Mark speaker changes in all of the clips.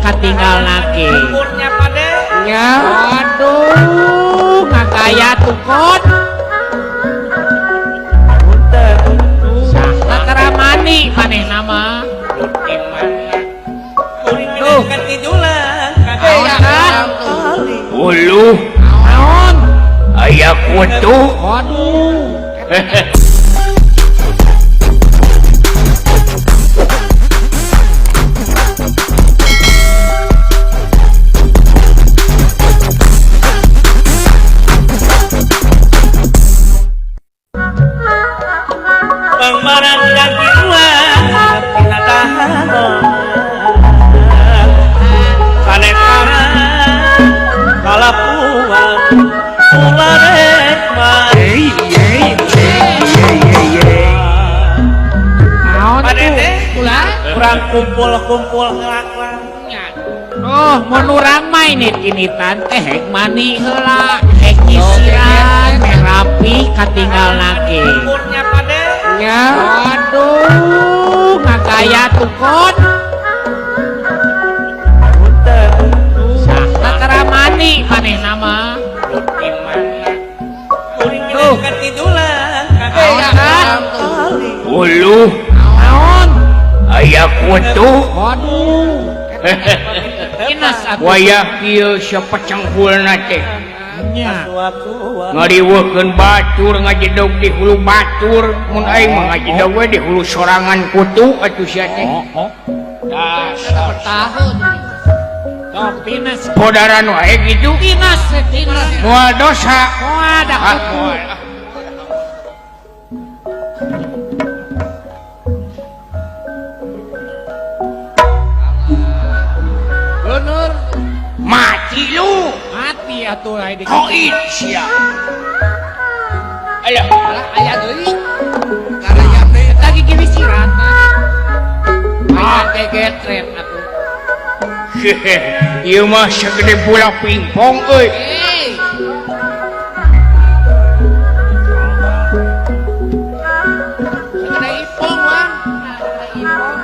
Speaker 1: katinggal nake. Nya aduh ngagaya tukon. Saha karamani manehna mah. Tuh.
Speaker 2: Uluh.
Speaker 1: Naon?
Speaker 2: Aya kutu.
Speaker 1: Waduh.
Speaker 3: Kumpul-kumpul ngelak-lak.
Speaker 1: Oh, mun urang mah init-initan teh hek mani heula, hek nyisiran, hek rapi katinggal nake. Nya aduh ngagaya tukon. Saha karamani manehna mah. Tuh.
Speaker 2: Uluh.
Speaker 1: Naon?
Speaker 2: Aya kutu.
Speaker 1: Waduh.
Speaker 2: Wayah kieu sapacengkulna teh.
Speaker 1: Nya.
Speaker 2: Ngariweukeun batur ngajedog di hulu batur, mun aing mah ngajedog we di hulu sorangan kutu atuh sia teh. Dasar
Speaker 1: tahun. Sok tinas.
Speaker 2: Podaran wae kitu.
Speaker 1: Tinas, tinas.
Speaker 2: Moal dosa.
Speaker 1: Moal da kutu.
Speaker 2: Mati lu.
Speaker 1: Mati atuh lain di
Speaker 2: koin sia. Alah,
Speaker 1: alah aya deui. Karayam deui eta gigi wisiran. Ah, kegetret atuh.
Speaker 2: Ieu mah sagede bola pingpong euy.
Speaker 1: Sagede ipong wah. Sagede ipong.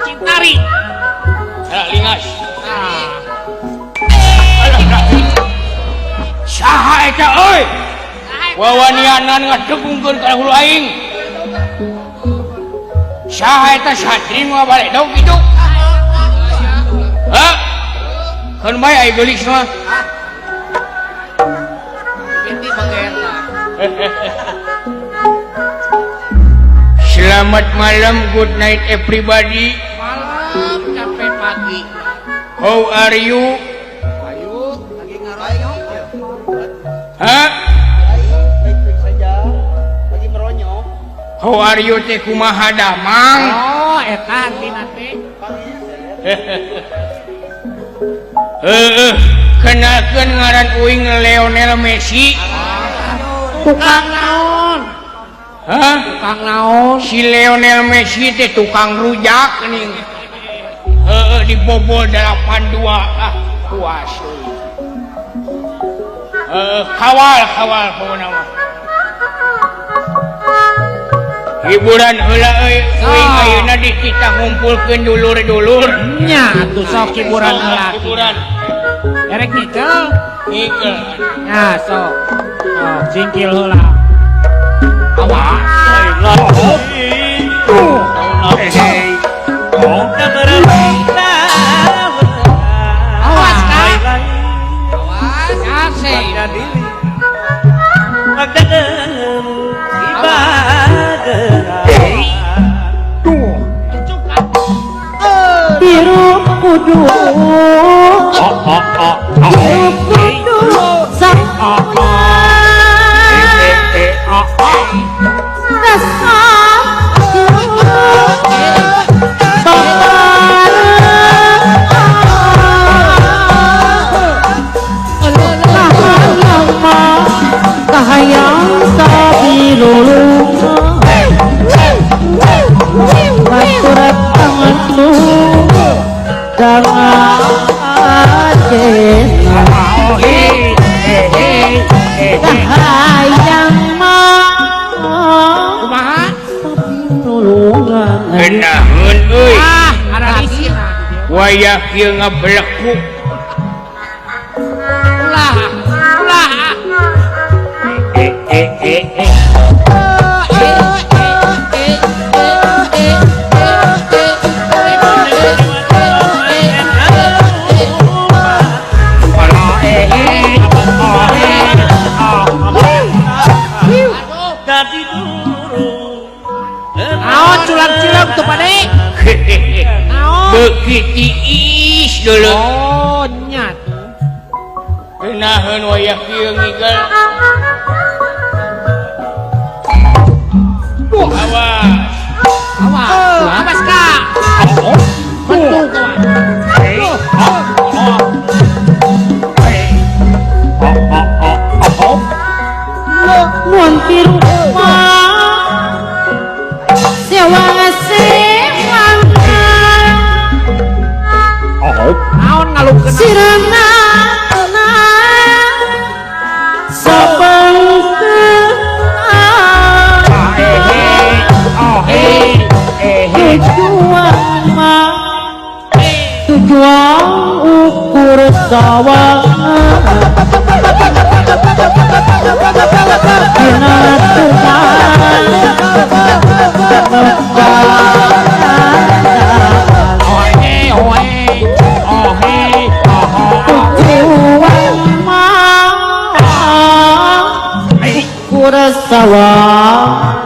Speaker 1: Cintari.
Speaker 2: Lingas. Saha eta euy? Wawanianan ngadegungkeun ka hulu aing. Saha eta satri mah baledog kitu? Hah? Keun bae ai geulis mah. Selamat malam, good night everybody.
Speaker 1: Malam sampai pagi.
Speaker 2: How are you?
Speaker 1: Ayo, lagi ngaronyok.
Speaker 2: Hah?
Speaker 3: Baik-baik saja. Lagi meronyok.
Speaker 2: How are you teh kumaha damang?
Speaker 1: Oh, eta artina teh.
Speaker 2: Heeh, kenalkeun ngaran uing Lionel Messi.
Speaker 1: Tukang naon?
Speaker 2: Hah?
Speaker 1: Tukang naon?
Speaker 2: Si Lionel Messi teh tukang rujak nih. Heeh, dibobol 8-2. Ah, puas euy. Heeh, kawal pokona mah. Hiburan heula euy, uing ayeuna di kita ngumpulkeun dulur-dulur.
Speaker 1: Nya atuh sok hiburan heula.
Speaker 2: Hiburan.
Speaker 1: Erek nyikel?
Speaker 2: Nyikel.
Speaker 1: Nya sok. Sok singkil heula. Awas. Awas Kak. Awas. Asik.
Speaker 4: Biru kudu biru kudu kahayang sabilulung. Kahayang mah
Speaker 1: kumaha
Speaker 4: nulungan
Speaker 2: Genaheun euy.
Speaker 1: Ah, aralisi.
Speaker 2: Wayah kieu ngabelekuk.
Speaker 1: Ulah. Ulah. Naon culang-cileng tuh pade? Naon?
Speaker 2: Beuki tiis dulu.
Speaker 1: Oh, nya tuh.
Speaker 2: Genaheun wayah kieu ngigel. Awas.
Speaker 1: Awas. Awas, Kak. Mentu kawan.
Speaker 4: Mun pirupa sewang sewang
Speaker 1: Naon ngalukeun?
Speaker 4: Sirena tujuan mah tujuan ukur sawah dina tuman tujuan mah ukur sawah.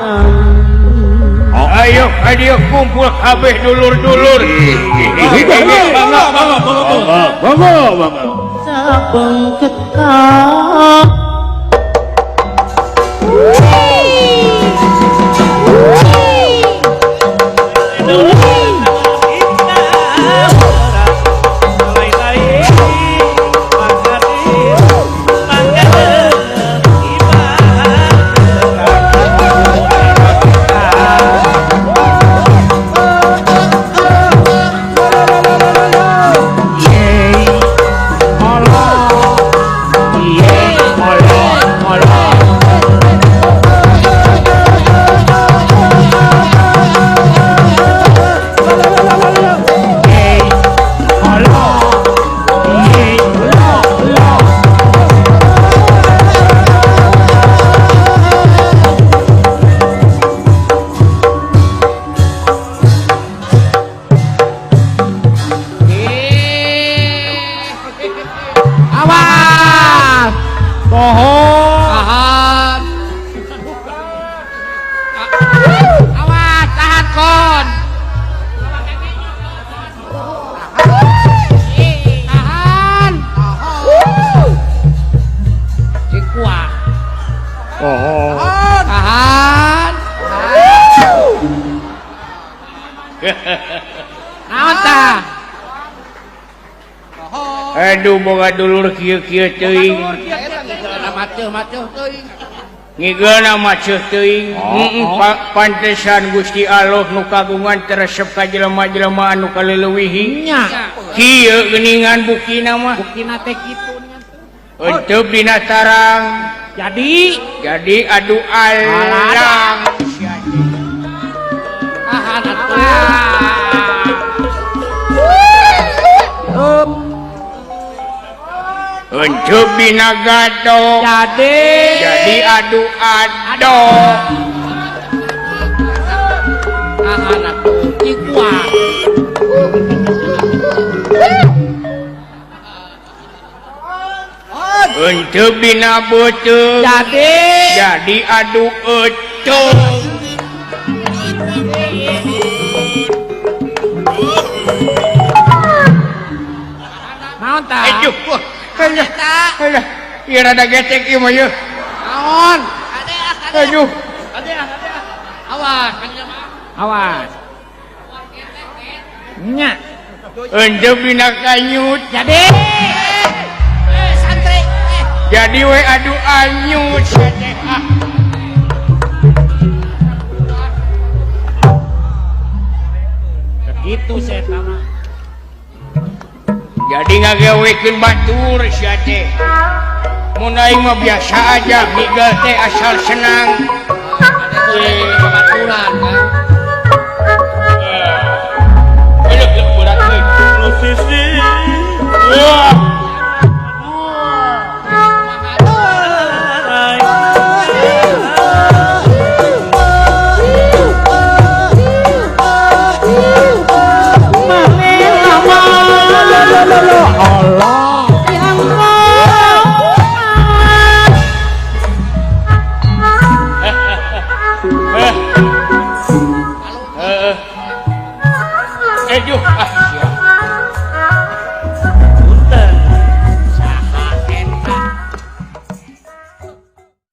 Speaker 2: Ayo, ayo kumpul kabeh dulur-dulur. Bangga, bangga, bangga, bangga.
Speaker 4: Sabeng ketak.
Speaker 1: Awas.
Speaker 2: Pohon.
Speaker 1: Tahan. Awas, tahan kon. Tahan. Sing kuat.
Speaker 2: Pohon.
Speaker 1: Tahan. Naon tah?
Speaker 2: Aduh, boga dulur kieu-kieu teuing. Ngigeulna maceuh teuing. Pantesan Gusti Allah nu kagungan teresep ka jelema-jelema anu kaleuwihi.
Speaker 1: Nya.
Speaker 2: Kieu geuningan buktina mah.
Speaker 1: Buktina teh kitu nya.
Speaker 2: Henteu dina tarang.
Speaker 1: Jadi
Speaker 2: adu alang.
Speaker 1: Tahan atuh.
Speaker 2: Henteu dina gado. Jadi adu ado.
Speaker 1: Tahan atuh. Cikuat.
Speaker 2: Henteu dina beuteung. Jadi adu ecung.
Speaker 1: Naon tah?
Speaker 2: Aduh. Alah, ieu rada getek ieu mah ieu.
Speaker 1: Naon?
Speaker 2: Aduh.
Speaker 1: Awas, awas. Nya.
Speaker 2: Henteu dina kanyut.
Speaker 1: Jadi santri.
Speaker 2: Jadi we adu anyut sia teh.
Speaker 1: Gitu saya mah.
Speaker 2: Ngagawekeun batur sia teh. Mun aing mah biasa aja migel teh asal senang.